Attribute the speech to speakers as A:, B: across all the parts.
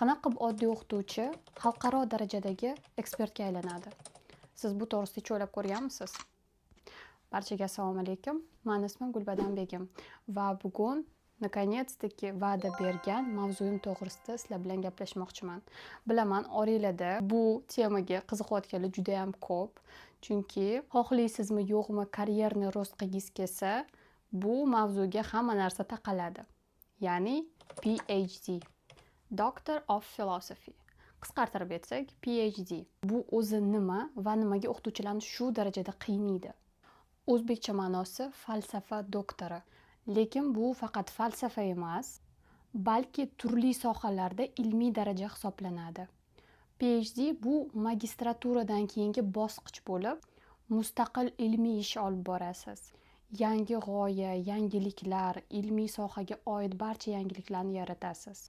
A: Qanaqa qilib oddiy o'qituvchi xalqaro darajadagi ekspertga aylanadi? Siz bu to'g'risida hech o'ylab ko'rganmisiz? Barchaga assalomu alaykum. Mani ismim Gulbadan Begim va bugun наконец-таки va'da bergan mavzuyim to'g'risida sizlar bilan gaplashmoqchiman. Bilaman, oranglarda bu temaga qiziqayotganlar judayam ko'p. Chunki xohlaysizmi, yo'qmi, карьерный рост qilgingiz kelsa, bu mavzuga hamma narsa taqaladi. Ya'ni PhD. Doctor of Philosophy. Qisqartirib aytsak, PhD. Bu o'zi nima va nimaga o'qituvchilarni shu darajada qiynaydi? O'zbekcha ma'nosi falsafa doktori. Lekin bu faqat falsafa emas, balki turli sohalarda ilmiy daraja hisoblanadi. PhD bu magistraturadan keyingi bosqich bo'lib, mustaqil ilmiy ish olib borasiz. Yangi g'oya, yangiliklar, ilmiy sohaga oid barcha yangiliklarni yaratasiz.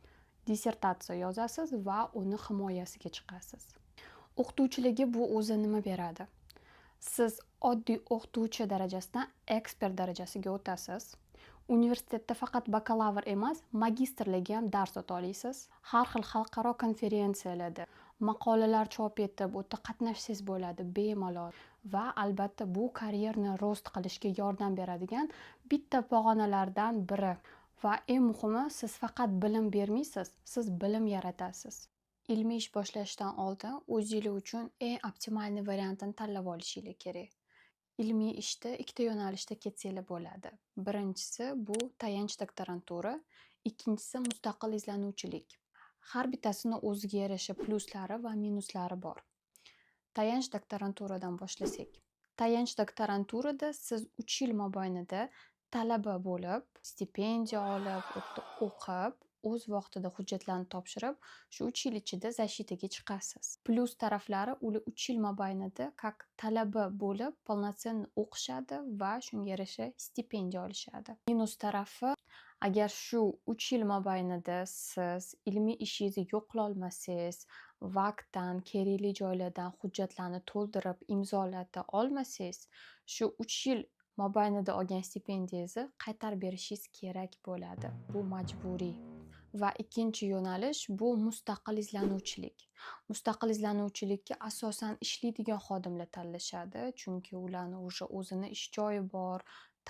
A: Dissertatsiya yozasiz va uni himoyasiga chiqasiz. O'qituvchilarga bu o'zi nima beradi? Siz oddiy o'qituvchi darajasidan ekspert darajasiga o'tasiz. Universitetda faqat bakalavr emas, magistrlarga ham dars o'ta olasiz. Har xil xalqaro konferensiyalarda maqolalar chop etib, u yerda qatnashsangiz bo'ladi bemalol. Va albatta, bu карьерный рост qilishga yordam beradigan bitta pog'onalardan biri. Va eng muhimi, siz faqat bilim bermaysiz, siz bilim yaratasiz. Ilmiy ish boshlashdan oldin o'zinglar uchun eng оптимальный variantini tanlab olishinglar kerak. Ilmiy ishda ikkita yo'nalishda ketsanglar bo'ladi. Birinchisi bu tayanch doktorantura, ikkinchisi mustaqil izlanuvchilik. Har bittasini o'ziga yarasha plyuslari va minuslari bor. Tayanch doktoranturadan boshlasak. Tayanch doktoranturada siz 3 yil mobaynida talaba bo'lib, stipendiya olib, u yerda o'qib, o'z vaqtida hujjatlarni topshirib, shu 3 yil ichida защита ga chiqasiz. Plyus taraflari, ular 3 yil mobaynida как talaba bo'lib полноценно o'qishadi va shunga yarasha stipendiya olishadi. Minus tarafi, agar shu 3 yil mobaynida siz ilmiy ishingizni yo'q qilolmasangiz, vaqtdan, kerakli joylardan hujjatlarni to'ldirib imzolata olmasangiz, shu 3 yil mobaynida olgan stipendiyangizni qaytarib berishingiz kerak bo'ladi. Bu majburiy. Va ikkinchi yo'nalish bu mustaqil izlanuvchilik. Mustaqil izlanuvchilikka asosan ishlaydigan xodimlar tanlashadi, chunki ularni уже o'zini ish joyi bor,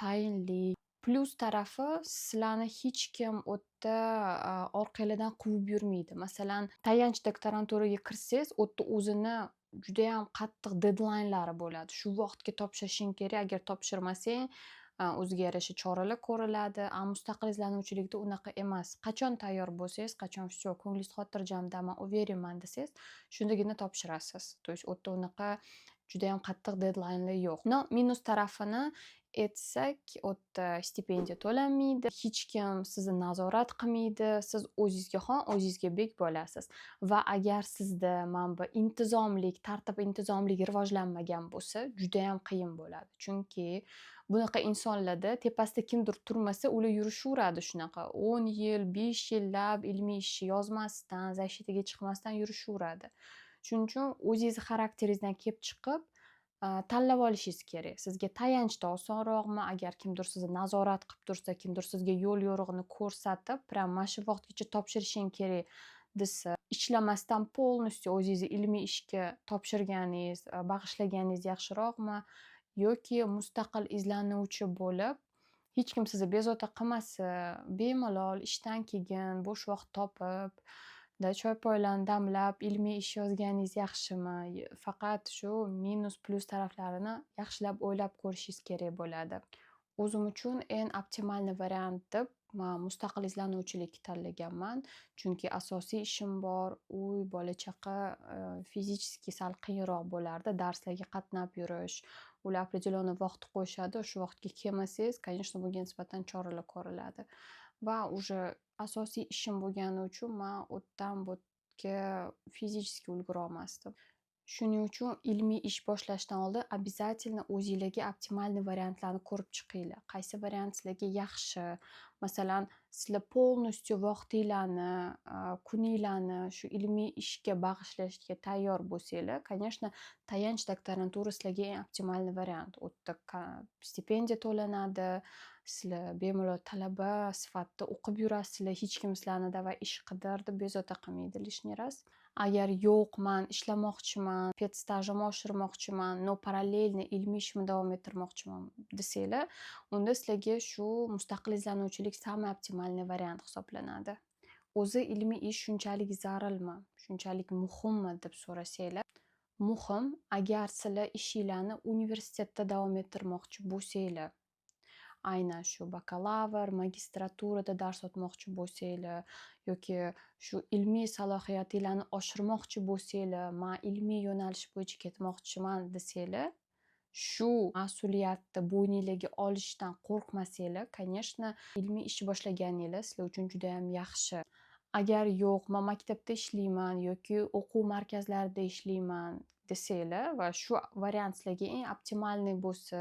A: tayinli. Plyus tarafi, sizlarni hech kim u yerda orqanglardan quvib yurmaydi. Masalan, tayanch doktoranturaga kirsangiz, u yerda o'zini judayam qattiq deadline'lari bo'ladi. Shu vaqtga topshirishing kerak, agar topshirmasang, o'ziga yarasha choralar ko'riladi. A mustaqil izlanuvchilikda unaqa emas. Qachon tayyor bo'lsangiz, qachon всё, ko'nglingiz xotirjam, man уверен man desangiz, shundagina topshirasiz. То есть u yerda unaqa judayam qattiq deadline'lar yo'q. Но minus tarafini aytsak, u yerda stipendiya to'lanmaydi, hech kim sizni nazorat qilmaydi, siz o'zingizga xon, o'zingizga bek bo'lasiz. Va agar sizda mana bu intizomlik, tartib intizomlik rivojlanmagan bo'lsa, judayam qiyin bo'ladi. Chunki bunaqa insonlarda tepasida kimdir turmasa, ular yurishaveradi shunaqa 10 yil, 5 yillab ilmiy ishni yozmasdan, защита ga chiqmasdan yurishaveradi. Shuning uchun o'zingizni xarakteringizdan kelib chiqib, tanlab olishingiz kerak. Sizga tayanchda osonroqmi, agar kimdir sizni nazorat qilib tursa, kimdir sizga yo'l yo'rig'ini ko'rsatib, прям mana shu vaqtgacha topshirishing kerak desa, ishlamasdan полностью o'zingizni ilmiy ishga topshirganingiz, bag'ishlaganingiz yaxshiroqmi yoki mustaqil izlanuvchi bo'lib, hech kim sizni bezovta qilmasa, bemalol ishdan keyin bo'sh vaqt topib, choy poylarni damlab ilmiy ish yozganingiz yaxshimi? Faqat shu minus, plyus taraflarini yaxshilab o'ylab ko'rishingiz kerak bo'ladi. O'zim uchun eng оптимальный variant deb man mustaqil izlanuvchilikni tanlaganman. Chunki asosiy ishim bor, uy, bola chaqa, физически sal qiyinroq bo'lardi. Darslarga qatnab yurish, ular определенный vaqt qo'yishadi, o'sha vaqtga kelmasangiz, конечно, bunga nisbatan choralar ko'riladi. Va уже asosiy ishim bo'lgani uchun man u yerdan bu yerga физически ulgurolmasdim. Shuning uchun ilmiy ish boshlashdan oldin обязательно o'zinglarga оптимальный variantlarni ko'rib chiqinglar. Qaysi variant sizlarga yaxshi? Masalan, sizlar полностью vaqtinglarni, kuninglarni shu ilmiy ishga bag'ishlashga tayyor bo'lsanglar, конечно, tayanch doktorantura sizlarga eng оптимальный variant. U yerda stipendiya to'lanadi. Sizlar bemalol talaba sifatida o'qib yurasizlar, hech kim sizlarni "Давай, ish qidir" deb bezovta qilmaydi лишний раз. Agar "Yo'q, man ishlamoqchiman, пед stajimni oshirmoqchiman, но параллельно ilmiy ishimni davom ettirmoqchiman" desanglar, unda sizlarga shu mustaqil izlanuvchilik самый оптимальный variant hisoblanadi. O'zi ilmiy ish shunchalik zarurmi, shunchalik muhimmi deb so'rasanglar, muhim, agar sizlar ishinglarni universitetda davom ettirmoqchi bo'lsanglar. Aynan shu bakalavr, magistraturada dars o'tmoqchi bo'lsanglar yoki shu ilmiy salohiyatinglarni oshirmoqchi bo'lsanglar, "Man ilmiy yo'nalish bo'yicha ketmoqchiman" desanglar, shu mas'uliyatni bo'yninglarga olishdan qo'rqmasanglar, конечно, ilmiy ish boshlaganinglar sizlar uchun judayam yaxshi. Agar "Yo'q, man maktabda ishlayman yoki o'quv markazlarida ishlayman" desanglar va shu variant sizlarga eng оптимальный bo'lsa,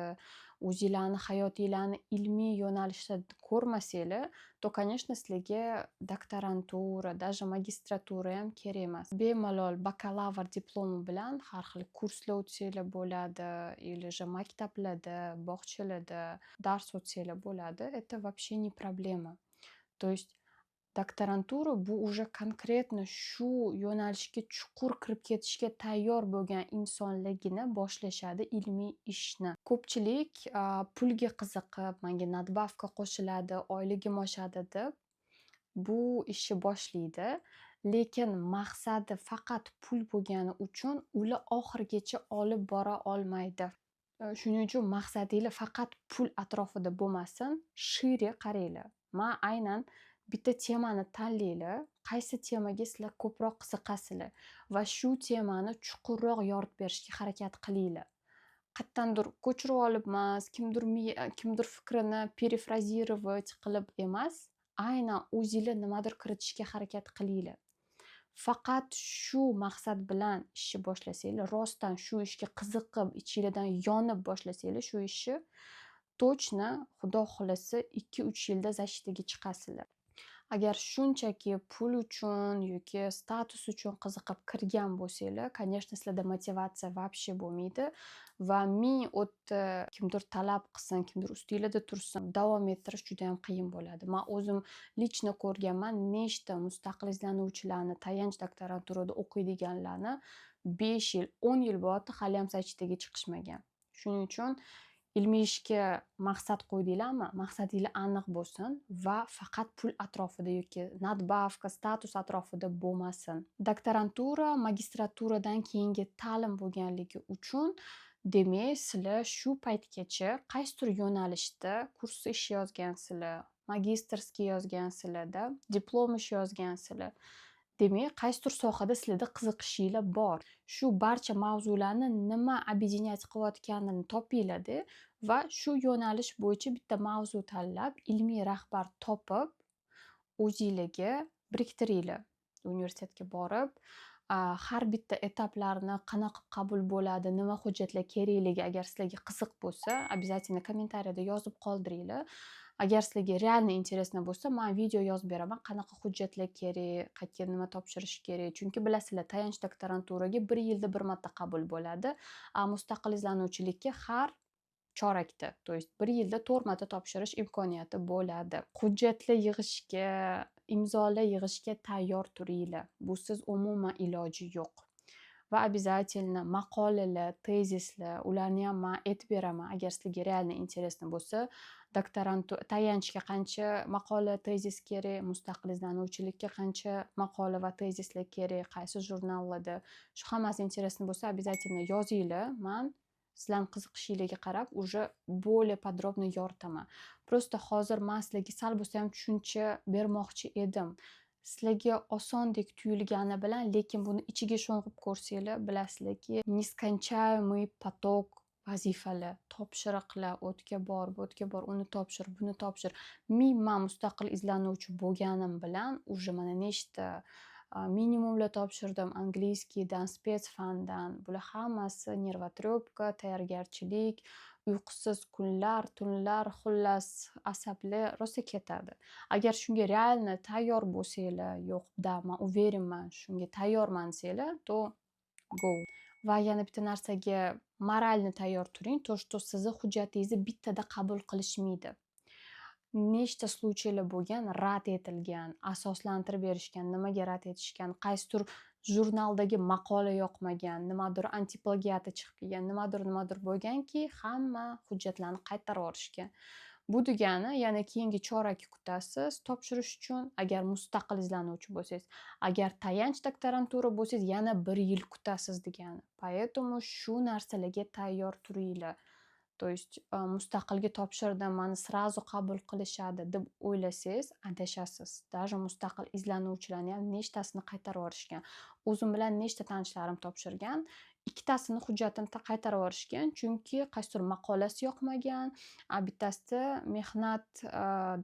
A: o'zinglarni hayotinglarni ilmiy yo'nalishda ko'rmasanglar, то, конечно, sizlarga doktorantura, даже magistratura ham kerak emas. Bemalol bakalavr diplomi bilan har xil kurslar o'tsanglar bo'ladi или же maktablarda, bog'chalarda dars o'tsanglar bo'ladi. Это вообще не проблема. То есть doktorantura bu уже конкретно shu yo'nalishga chuqur kirib ketishga tayyor bo'lgan insonlargina boshlashadi ilmiy ishni. Ko'pchilik pulga qiziqib, "Manga надбавка qo'shiladi, oyligim oshadi" deb bu ishni boshlaydi. Lekin maqsadi faqat pul bo'lgani uchun ular oxirigacha olib bora olmaydi. Shuning uchun maqsadinglar faqat pul atrofida bo'lmasin, шире qaranglar. Man aynan bitta temani tanlanglar, qaysi temaga sizlar ko'proq qiziqasizlar va shu temani chuqurroq yoritib berishga harakat qilinglar. Qayerdandir ko'chirib olib emas, kimdir fikrini перефразировать qilib emas, aynan o'zinglar nimadir kiritishga harakat qilinglar. Faqat shu maqsad bilan ishni boshlasanglar, rostdan shu ishga qiziqib, ichinglardan yonib boshlasanglar shu ishni, точно, Xudo xohlasa, 2-3 yilda защита ga chiqasizlar. Agar shunchaki pul uchun yoki status uchun qiziqib kirgan bo'lsanglar, конечно, sizlarda motivatsiya вообще bo'lmaydi va ming o'tda kimdir talab qilsin, kimdir ustinglarda tursin, davom ettirish judayam qiyin bo'ladi. Man o'zim лично ko'rganman nechta mustaqil izlanuvchilarni, tayanch doktoranturada o'qiydiganlarni 5 yil, 10 yil bo'lyapti, haliyam защита ga chiqishmagan. Shuning uchun ilmiy ishga maqsad qo'ydinglarmi, maqsadinglar aniq bo'lsin va faqat pul atrofida yoki надбавка, status atrofida bo'lmasin. Doktorantura magistraturadan keyingi ta'lim bo'lganligi uchun, demak, sizlar shu paytgacha qaysidir yo'nalishda kurs ish yozgansizlar, магистрский yozgansizlarda, diplom ish yozgansizlar. Demak, qaysidir sohada sizlarda qiziqishinglar bor. Shu barcha mavzularni nima объединять qilayotganini topinglarda va shu yo'nalish bo'yicha bitta mavzu tanlab, ilmiy rahbar topib, o'zinglarga biriktiringlar. Universitetga borib, har bitta etaplarni qanaqa qabul bo'ladi, nima hujjatlar kerakligi agar sizlarga qiziq bo'lsa, обязательно kommentariyada yozib qoldiringlar. Agar sizlarga реально интересно bo'lsa, man video yozib beraman, qanaqa hujjatlar kerak, qayerga nima topshirish kerak. Chunki bilasizlar, tayanch doktoranturaga bir yilda bir marta qabul bo'ladi, a mustaqil izlanuvchilikka har chorakda, то есть bir yilda to'rt marta topshirish imkoniyati bo'ladi. Hujjatlar yig'ishga, imzolar yig'ishga tayyor turinglar. Busiz umuman iloji yo'q. Va обязательно maqolalar, tezislar, ularni ham man aytib beraman. Agar sizlarga реально интересно bo'lsa, tayanchga qancha maqola, tezis kerak, mustaqil izlanuvchilikka qancha maqola va tezislar kerak, qaysi jurnallarda. Shu hammasi интересно bo'lsa, обязательно yozinglar. Man sizlarni qiziqishinglarga qarab уже более подробно yoritaman. Просто hozir man sizlarga sal bo'lsa ham tushuncha bermoqchi edim. Sizlarga osondek tuyulgani bilan, lekin buni ichiga sho'ng'ib ko'rsanglar, bilasizlarki, нескончаемый поток vazifalar, topshiriqlar, u yerga bor, bu yerga bor, uni topshir, buni topshir. Ming man mustaqil izlanuvchi bo'lganim bilan уже mana nechta minimumlar topshirdim английский dan, спецфан dan. Bular hammasi нервотрёпка, tayyorgarchilik, uyqusiz kunlar, tunlar, xullas, asablar rosa ketadi. Agar shunga реально tayyor bo'lsanglar, "Yo'q, да, man уверен man, shunga tayyorman" desanglar, то go. Va yana bitta narsaga морально tayyor turing, то что sizni hujjatingizni bittada qabul qilishmaydi. Nechta случай lar bo'lgan, rad etilgan, asoslantirib berishgan, nimaga rad etishgan, qaysidir jurnaldagi maqola yoqmagan, nimadir антиплагиат i chiqib kelgan, nimadir, nimadir bo'lganki, hamma hujjatlarni qaytarib yuborishgan. Bu degani, yana keyingi chorak kutasiz topshirish uchun, agar mustaqil izlanuvchi bo'lsangiz. Agar tayanch doktorantura bo'lsangiz, yana bir yil kutasiz degani. Поэтому shu narsalarga tayyor turinglar. То есть mustaqilga topshirdim, mani сразу qabul qilishadi deb o'ylasangiz, adashasiz. Даже mustaqil izlanuvchilarni ham nechtasini qaytarib yuborishgan. O'zim bilan nechta tanishlarim topshirgan, ikkitasini hujjatini qaytarib yuborishgan, chunki qaysidir maqolasi yoqmagan, a bittasida mehnat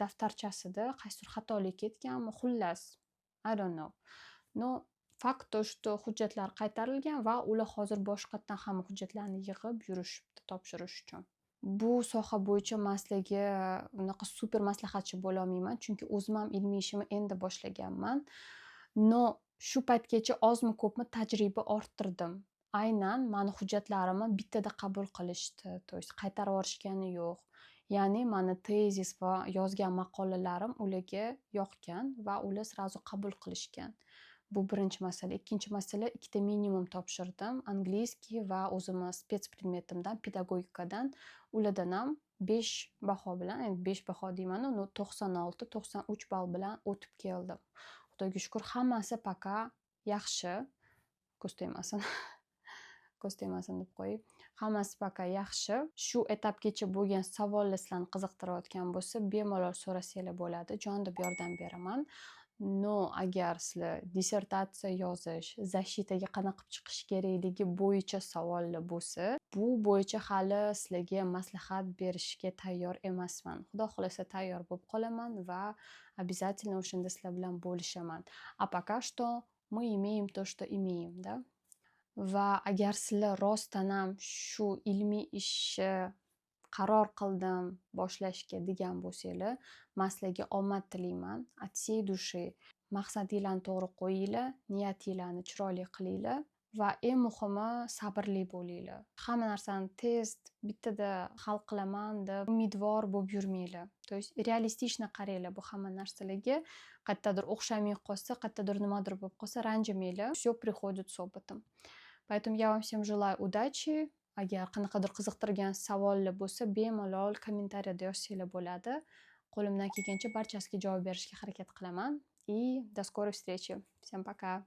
A: daftarchasida qaysidir xatolik ketganmi, xullas, I don't know. Но факт то, что hujjatlar qaytarilgan va ular hozir boshqatdan hamma hujjatlarni yig'ib yurishibdi topshirish uchun. Bu soha bo'yicha man sizlarga unaqa super maslahatchi bo'lolmayman, chunki o'zim ham ilmiy ishimni endi boshlaganman. Но shu paytgacha ozmi ko'pmi tajriba orttirdim. Aynan mani hujjatlarimni bittada qabul qilishdi, то есть qaytarib yuborishgani yo'q. Ya'ni mani tezis va yozgan maqolalarim ularga yoqgan va ular сразу qabul qilishgan. Bu birinchi masala. Ikkinchi masala, ikkita minimum topshirdim. Английский va o'zimni спецпредмет imdan, pedagogikadan. Ulardan ham 5 baho bilan, endi 5 baho deymanu, но 96, 93 ball bilan o'tib keldim. Xudoga shukur, hammasi пока yaxshi. Ko'z tegmasin. Ko'z tegmasin deb qo'yay. Hammasi пока yaxshi. Shu etapgacha bo'lgan savollar sizlarni qiziqtirayotgan bo'lsa, bemalol so'rasanglar bo'ladi. Jon deb yordam beraman. Но agar sizlar dissertatsiya yozish, защита ga qanaqa qilib chiqish kerakligi bo'yicha savollar bo'lsa, bu bo'yicha hali sizlarga maslahat berishga tayyor emasman. Xudo xohlasa, tayyor bo'lib qolaman va обязательно o'shanda sizlar bilan bo'lishaman. А пока что мы имеем то, что имеем, да. Va agar sizlar rostdan ham shu ilmiy ishni qaror qildim boshlashga degan bo'lsanglar, man sizlarga omad tilayman от всей души. Maqsadinglarni to'g'ri qo'yinglar, niyatinglarni chiroyli qilinglar va eng muhimi, sabrli bo'linglar. Hamma narsani tez bittada hal qilaman deb umidvor bo'lib yurmanglar. То есть реалистично qaranglar bu hamma narsalarga. Qayerdadir o'xshamay qolsa, qayerdadir nimadir bo'lib qolsa, ranjimanglar. Всё приходит с опытом. Поэтому я вам всем желаю удачи. Agar qanaqadir qiziqtirgan savollar bo'lsa, bemalol kommentariyada yozsanglar bo'ladi. Qo'limdan kelgancha barchasiga javob berishga harakat qilaman. И до скорой встречи. Всем пока.